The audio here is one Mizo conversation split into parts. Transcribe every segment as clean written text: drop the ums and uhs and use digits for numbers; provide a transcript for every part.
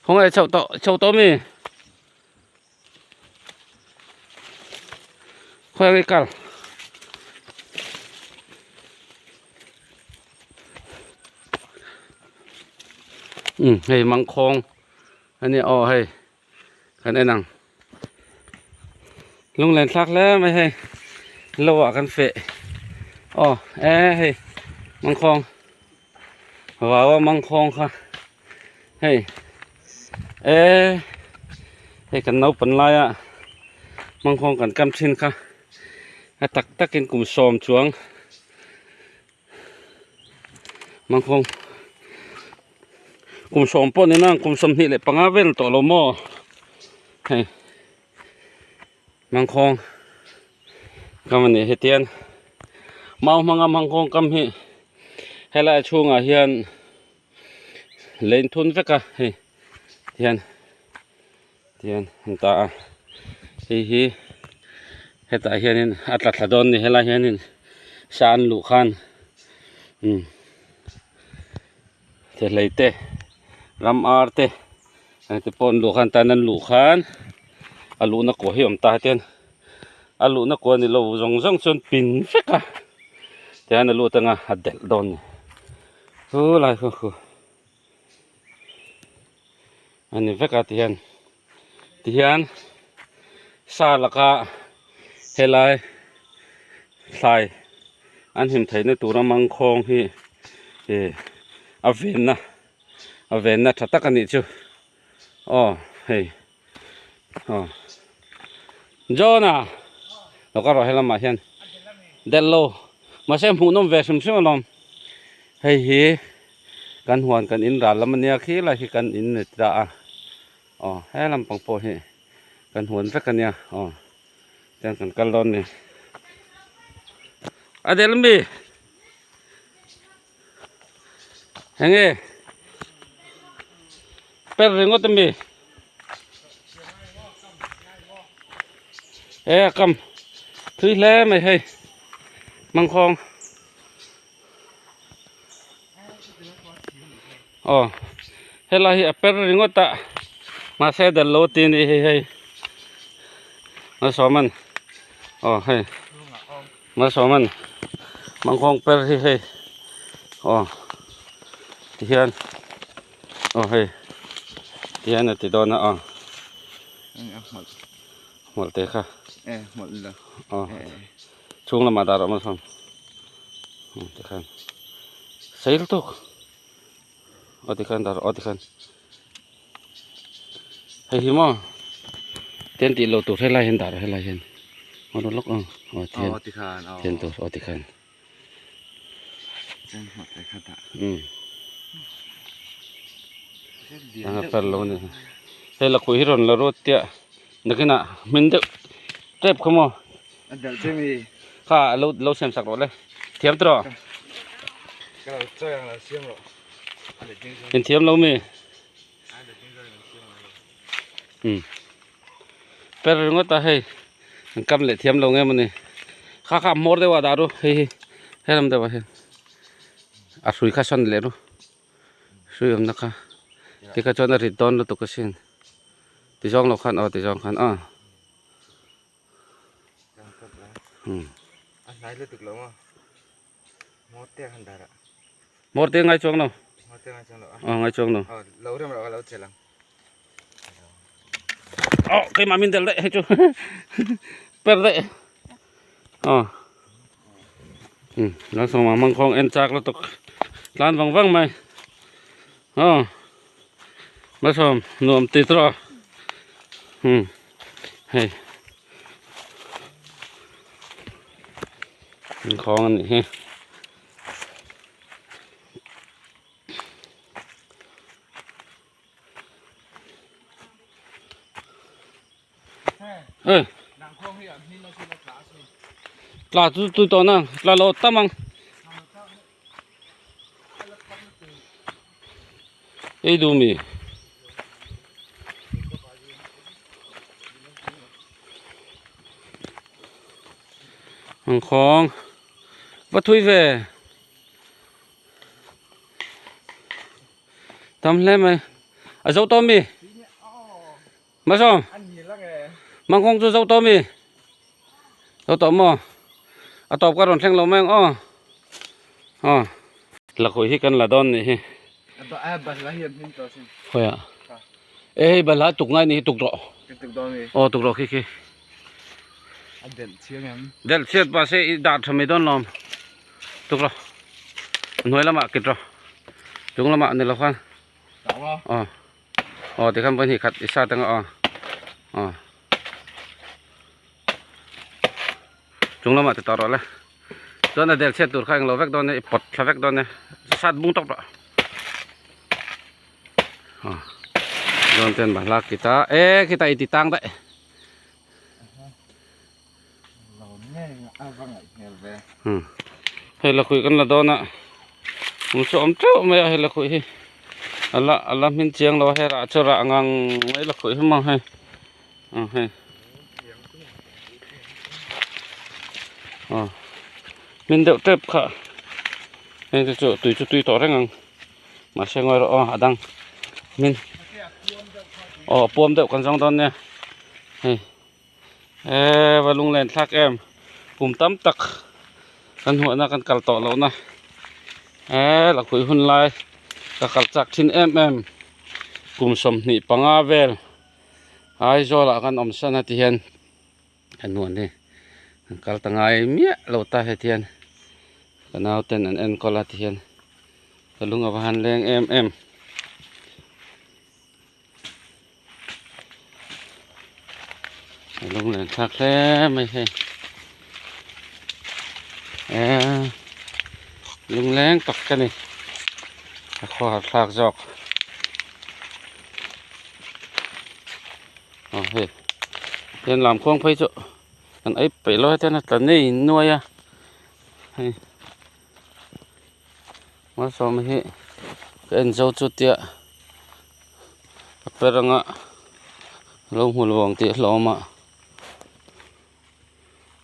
Khawngaih chhoh tawh chho tawh ami khawi ang i kal um hei mangkhawng ania aw hei kan en ang lunglen thlak hle mai hei lo ah kan feh aw e hei mangkhawng vau a mangkhawng kha hei e hei kan naupan laia mangkhawng kan kam thin kha a tak takin kum sawm chuang mangkhawng kum sawm pawh ni nang kum 25 vel tawh lo maw hei mangkhawng kam a nih hetian mau hmanga mangkhawng kam hi helai chhungah hian lei thun vek a hei tihian tihian an ta a hei hi hetah hianin a tla thla dawn a ni helai hianin sa an luh khan umm thehlei te ram ar te heng te pawh an luh khan tan an luh khan a luhna kawh hi a awm ta hetian a luhna kawh a ni lo zawng zawng chuan pin vek a tihian a lut anga a delh dawn a ni chu lai khu khu a ni vek a tihian tihian sa laka helai thlai an him theihna tura mangkhawng hi ih a venna a venna tha tak a nih chu aw hei aw John a lo kal rawh helamah hian delh lo mahse hmuh nawm ve hrim hrim alawm hei hi kan huan kan in ral lam ania khi lai khi kan in ni ta a aw he lampang pawh hi kan huan vek ania aw tiang kan kal dawn a ni a delh ami enge per ringawt ami e a kam thui hle mai hei mangkhawng aw helai hi a per ringawt a mahse dal lo tih a ni hei hei malsawman aw hei malsawman mangkhawng per hi hei aw tihian aw hei tihian a ti dawn a aw hmawlh te kha aw chhung lamah dah rawh malsawm tikhan sei lutuk aw tikhan dah rawh aw tikhan hei hi maw tian tih loh tur helai hian dah rawh helai hian aw rawh lawk ang aw tihian tian tur aw tikhan umm a per lo a ni hei lakhuih hi rawn la ruat tia nakinah hmin deuh tep kha maw kha lo lo siam sak rawh le thiam tawh inthiam lo mi umm per ringawt a hei an kam leh thiam lo nge mawni kha kha hmawr deuh ah dah ru hei hi helam deuh ah hian a hrui kha sawn leh ru hrui awmna kha tikha chuan a rit dawn lutuk asin ti zawng lo khan aw ti zawng khan aw umm Mawr te ngai chuang lo. Aw ngai chuang lo. Aw keimah min del daih hei chu per daih. Aw. Um Lalsawma mangkhawng en chak lutuk tlan vang vang mai. Aw. Malsawm nuam ti tawh. Um hei. Inkhawng a nih hi. Ê. Tla tu tu to na tla lo tam ang. Ei du mi. Ang khawng. Va thui ve. Tam hle mai. A zo tawh mi? Maso. Mangkhawng chu zo tawh mi? Zo tawh maw? A tawp ka rawn thleng lo mai ang aw. Aw. Lakhuih hi kan la dawn nih hi. Khawiah? E hei balhla tuk ngai nih hi tuk rawh. Aw tuk rawh khi khi. A delh chiang em? Delh chhiat pah se i dah tha mai dawn lawm. Tuk rawh. Hnuai lamah kit rawh. Chung lamah ni lo khan. Aw. Aw tikhan pahnih khat i sat anga aw. Aw. Chung lamah ti tawh rawh le. Chuan a delh chhiat tur kha englo vek dawn e i pawt thla vek dawn e. Sat bung tawk rawh. Aw. Dawn ten bahla kita e khita i ti tang daih. Hei lakhuih kan la dawn a hmu chu awm teuh mai a hei lakhuih hi a la a la hmin chiang lo a hei rah chu rah ngang mai lakhuih hi maw hei aw hei aw hmin deuh tep kha heng te chu tui chu tui tawh reng ang mahse ngawi rawh aw a dang hmin aw puam deuh kan zawng dawn nia hei. Eee va lunglen thlak em kum tam tak kan huahna kan kal tawh lohna eee lakhuih hun lai ka kal chak thin em em kum 25 vel Aizawl ah kan awm san a ti hian kan huan hi kan kal ta ngai miah lo ta heti hian ka nauten an enkawl a ti hian ka lung a va han leng em em. A lunglen thlak hle mai hei eee lungleng tak ka ni a khawhar thlak zawk aw hei hian lam khuang phei chu an ei peih lo hetiang a tla nei nuai a hei Malsawma hi ka en zo chu tia a per anga lo hmu lo ang tih a hlauhawm a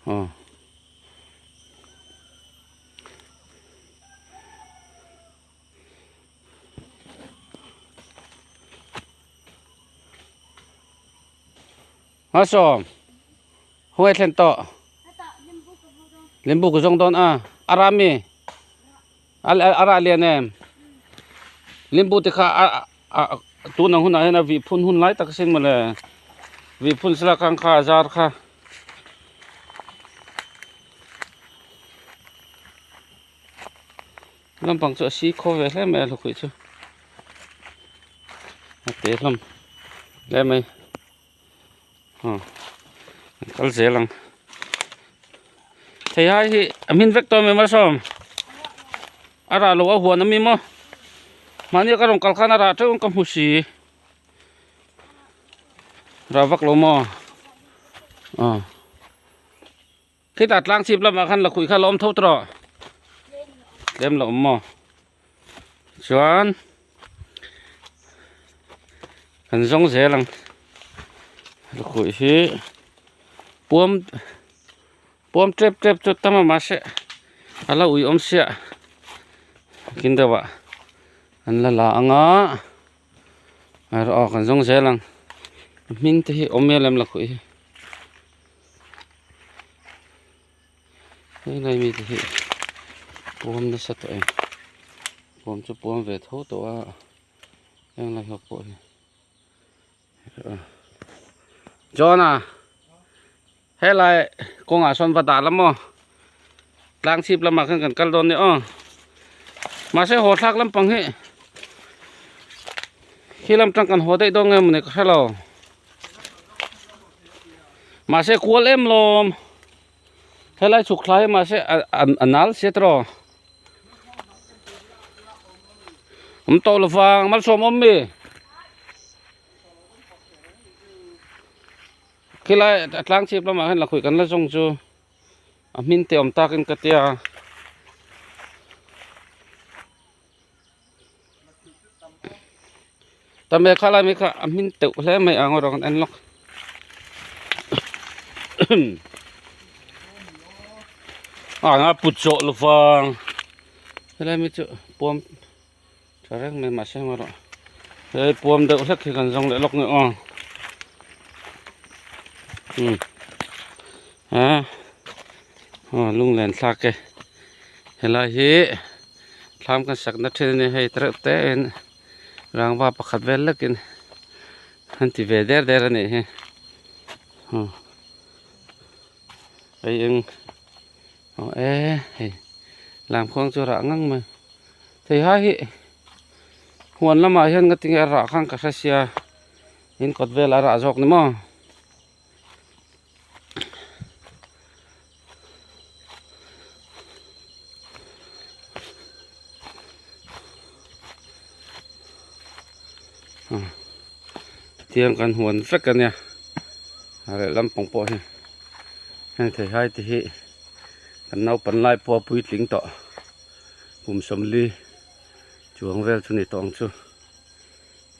aw. Malsawm huai thlen tawh limbu ka zawng dawn a a ram mi a rah lian em limbu te kha a tun ang hunah hian a vih phun hun lai tak asin mawle vih phun sela khan kha a zar kha lampang chu a si khaw ve hle mai a hlawkhuih chu a te hlawm hle mai. Aw an kal zel ang theihai hi a hmin vek tawh mai malsawm a rah loh a huan ami maw mahni a ka rawn kal khan a rah teuh ang ka hmu si rah vak lo maw aw khitah tlang chhip lamah khan lakhuih kha la awm tho tawh tlem la awm maw chuan kan zawng zel ang lakhuih hi puam puam tep tep chu tam a mahse a la ui awm sia kin deuh ah an la la ang a erawh kan zawng zel ang hming te hi awm mial em lakhuih hi. Helai mi te hi puam nasa tawh em puam chu puam ve tho tawh a heng lai ho pawh hi John a helai kawngah sawn va dah la maw tlang chhip lamah khan kan kal dawn nia aw mahse haw thlak lampang hi khi lam tang kan haw daih dawn nge mawni ka hre lo. Mahse kual em lawm helai chhuk thlai hi mahse a nal sia tiraw awm tawh lo vang malsawm awm mi khilai a tlang chhip lamah hian lakhuih kan la zawng chu a hmin te awm takin ka tia. Tame kha lai mai kha a hmin teuh hle mai ang erawh kan en lawk a nga put zawh lovang helai mi chu puam tha reng mai mahse erawh. Hei puam deuh hlek hi kan zawng leh lawk ni aw umm a aw lunglen thlak e helai hi thlam kan sakna thin a ni hei tereuh te in rangva pakhat vel lekin an ti ve der der a nih hi aw hei eng aw e hei lamkhuang chu rah ngang mai. Theihai hi huan lamah hian nga tinge a rah khan ka hre sia in kawt velah a rah zawk ni maw. Tiang kan huan vek a nia a lehlam pang pawh hi heng theihai te hi kan naupan lai pawh a puitling tawh. Kum sawmli chuang vel chu ni tawh ang chu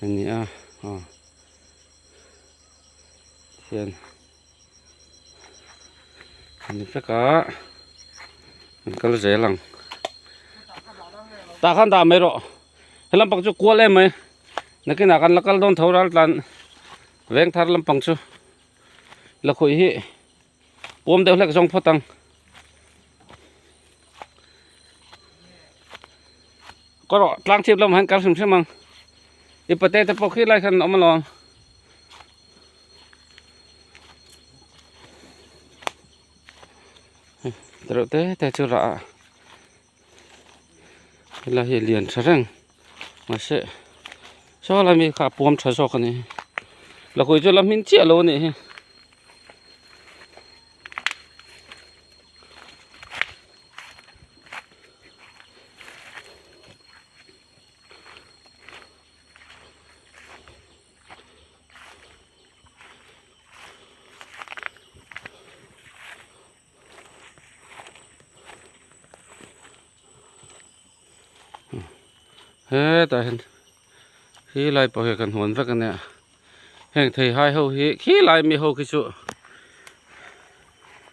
a ni a aw hian a ni vek a an kal zel ang tah khan dah mai rawh helam pang chu kual em mai nakinah kan la kal dawn tho ral tlan veng thar lampang chu lakhuih hi. Puam deuh hlek zawng phawt ang. Kaw rawh tlang chhip lamah hian kal hrim hrim ang. I pate te pawh khi lai khan an awm alawm. Tereuh te te chu rah a helai hi a lian tha reng mahse saw lai mi kha a puam tha zawk a ni lakhuih chu la hmin chiah lo a nih hi. Hetah hian khi lai pawh hi kan huan vek a nia heng theihai ho hi khi lai mi ho khi chu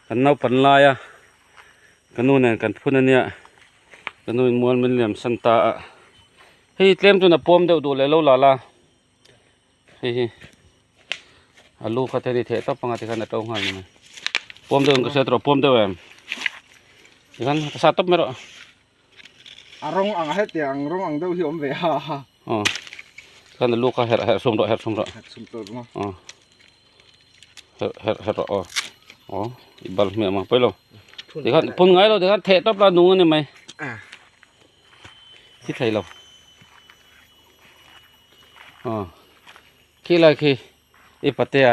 kan naupan lai a ka nu nen kan phun a nia ka nu in mual min liam san ta a hei tlem chuan a pawm deuh duh leh lo la la. Hei hi alu kha te ni theh tawp anga tikhan a to nghal ni mai puam deuh in ka hriat rawh puam deuh em tikhan ka sa tawp mai rawh a rawng ang hetiang ang rawng ang deuh hi awm ve ha ha aw tikhan alu kha herh herh sum rawh herh sum rawh herh sum tawh rawh aw herh herh herh rawh aw aw i bal hmiah mang pawi lo tikhan phun ngai lo tikhan theh tawp la nung a ni mai thi thei lo. Aw khilai khi i patea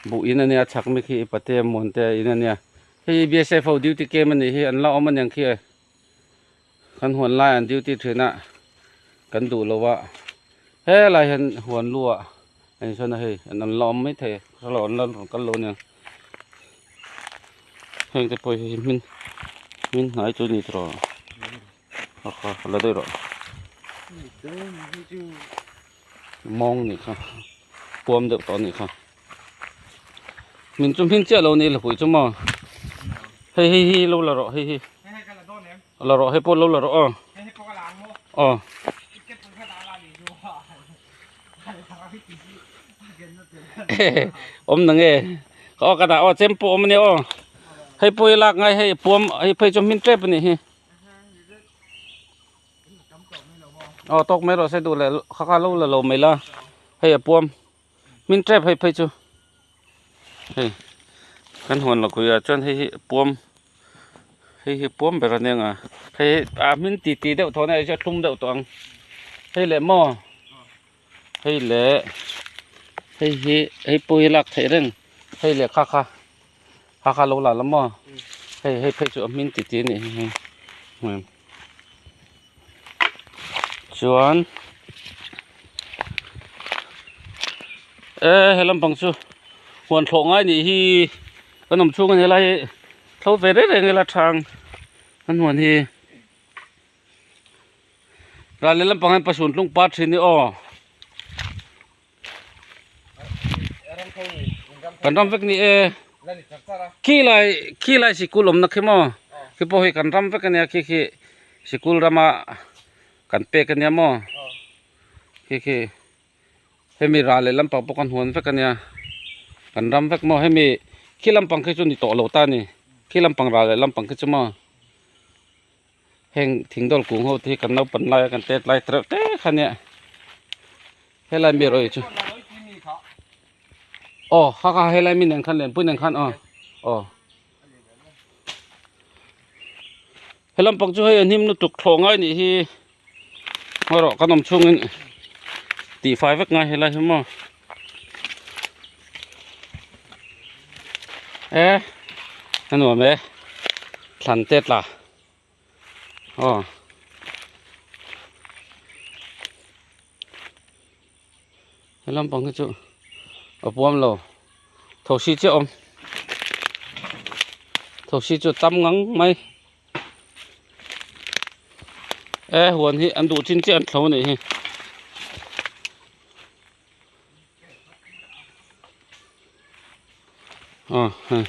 buh in ania chhak mi khi i patea muan te in ania hei BSF ho duty camp anih hi an la awm aniang khi kan huan lai an duty thin a kan duh lo a helai hian huan lu ah a insawn a hei an la awm maithei hrelo an la rawn kal lo aniang heng te pawh hi hmin hmin hnai chu a ni tawh. La daih rawh mawng nih kha puam deuh tawh nih kha min chu hmin chiah lo ni la pui chu maw hei hei hi lo la rawh hei hi la rawh hei pawh lo la rawh aw aw awm na nge aw ka dah aw chem pawh awm ania aw hei pawh hi lak ngai hei puam hei phei chu hmin tep a nih hi. Aw tawk mai rawh se duh leh kha kha lo la lo mai la hei a puam hmin tep hei phei chu hei kan huan lakhuih ah chuan hei hi puam hei hi puam ber a nia nga hei a hmin ti ti deuh tawh a nia hei chu a thlum deuh tawh ang hei leh maw hei leh hei hi hei pawh hi lak theih reng hei leh kha kha. Ha kha lo la la maw hei hei phei chu a hmin titi a nih hi hei chuan e he lampang chu huan thlawh ngai nih hi kan awm chhung a ni lai thlo ve reng reng ila thang an huan hi ral leh lampang hian pasun tlung par thin hi aw. Kan ram vek ni e khi lai khi lai sikul awmna khi maw khi pawh hi kan ram vek ania khi khi sikul rama kan pek ania maw Khi khi hemi ral leh lampang pawh kan huan vek a nia kan ram vek maw hemi khi lampang khi chu ni tawh lo ta a ni khi lampang ral leh lampang khi chu maw heng thing dawl kung ho te hi kan naupan lai a kan tet lai tereuh te kha nia helai mi erawh hi chu aw kha kha helai mi nen khan lenpui nen khan aw aw. He lampang chu hei a hnim lutuk thlawh ngai nih hi erawh kan awm chhungin tihfai vek ngai helai hi maw e a nuam e thlan te tla aw he lampang hi chu a puam lo thosi chiah a awm thosi chu a tam ngang mai e huan hi an duh chin chiah an thlo a nih hi. Aw hei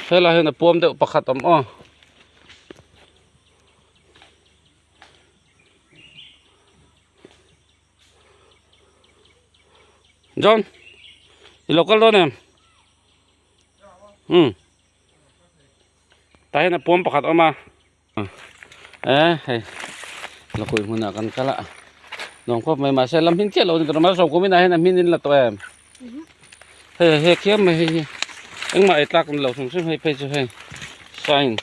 helai hian a puam deuh pakhat a awm aw. John i lo kal dawn em um tah hian a puam pakhat a awm a e hei lakhuih hmunah kan kal a nuam khawp mai mahse lam hmin chiah lo a ni tawh a sawm kum inah hian a hmin in la tawh em hei hei khiam mai hei hi engmah ei tlak a ni lo hrim hrim hei phei chu hei sign.